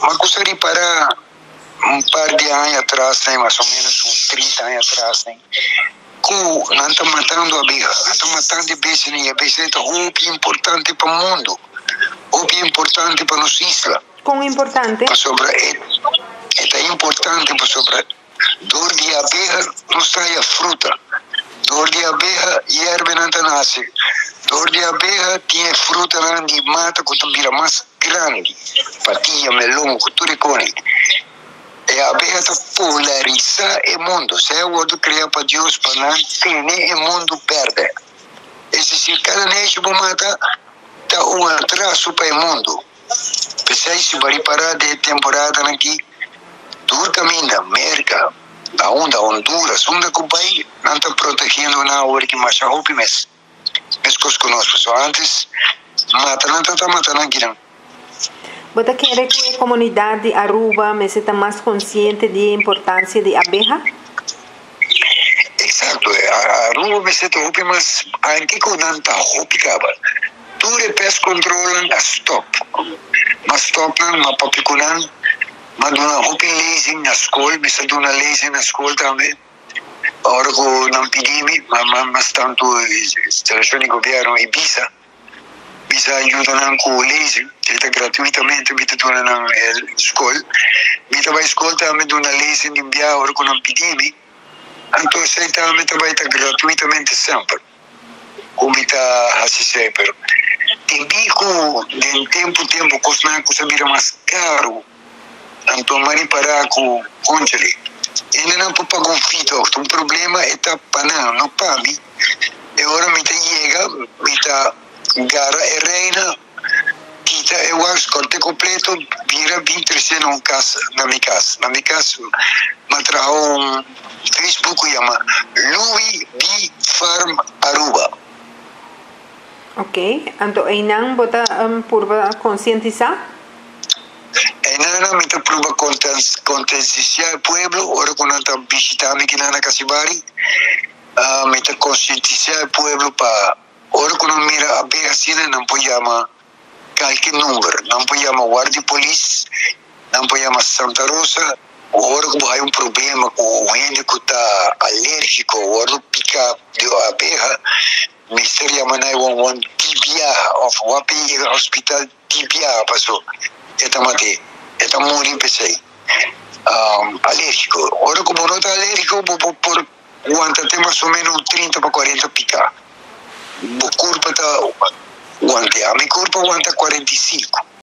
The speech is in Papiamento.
Mi a cuminsa ripara un par di aña atras, mas o menos un 30 aña atras, cu nan ta matando abeha, nan ta matando bestia, y e bestia ta hopi importante pa mundo, hopi importante pa nos isla. Con importante? Pasobra e importante pasobra door di abeha nos ta haya fruta. Door di abeha yerba nan ta nace. Door di abeha tin fruta nan di mata cu ta bira mas grandi. Patia, melon, cu tur e cone. E abeha ta polarisa e mundo. Esey a wordo crea pa Dios pa nan tene e mundo berde. Es decir, cada neshi bo mata ta un atraso pa e mundo. P'esey si bo a ripara den e temporadanan aki, tur caminda, Merca, na unda, Honduras, unda cu bay, nan ta protegiendo nan awor ki masha hopi mes. Mescos cu nos, pasobra antes mata nan ta ta mata nan kinan. Bo ta kere cu e comunidad di Aruba mester ta mas consciente di e importancia di abeha? Exacto, Aruba mester ta hopi mas, anke cu nan ta hopi caba. Tur e pest controlnan a stop. M'a stop nan, m'a papia cu nan, m'a duna hopi lezing na scol, mi sa duna lezing na scol tambe. Ora cu nan pidi mi, mas tanto instalacion di gobierno y bisa, bisa yuda nan cu lezing, e ta gratuitamente mi ta duna nan e scol. Mi ta bay scol tambe duna lezing di bia ora cu nan pidi mi, anto esey tambe ta bay ta gratuitamente semper cu mi ta haci esey, pero tin cu den tempo tempo cosnan cu sa bira mas caro. Anto m'a ripara cu conchele, hende nan por paga un fee-tocht, un problema e ta pa nan, no pa mi. E ora mi ta yega, mi ta gara e reina, kita e wax, corte completo, bira bin trece na un cas, na mi cas. Na mi cas m'a traha un Facebook cu yama Louis Bee Farm Aruba. Ok, anto eynan bo ta purba concientisa? Eynan mi ta purba concientisa e pueblo ora cu nan ta bishita mi kinan na Casibari. Mi ta concientisa e pueblo pa ora cu nan mira abeha asina nan por yama calke number. Nan por yama Guardia Polis, nan por yama Santa Rosa. Ora cu bo haya un problema cu un hende cu ta alergico wordo pica di abeha, mester yama 911 di biaha of wapi yega hospital di biaha paso e ta mat'é, e ta muri p'esei. Alergico, ora cu bo no ta alergico bo por wanta te mas o menos un 30 pa 40 pica. Bo curpa ta want'é, ami curpa wanta 45.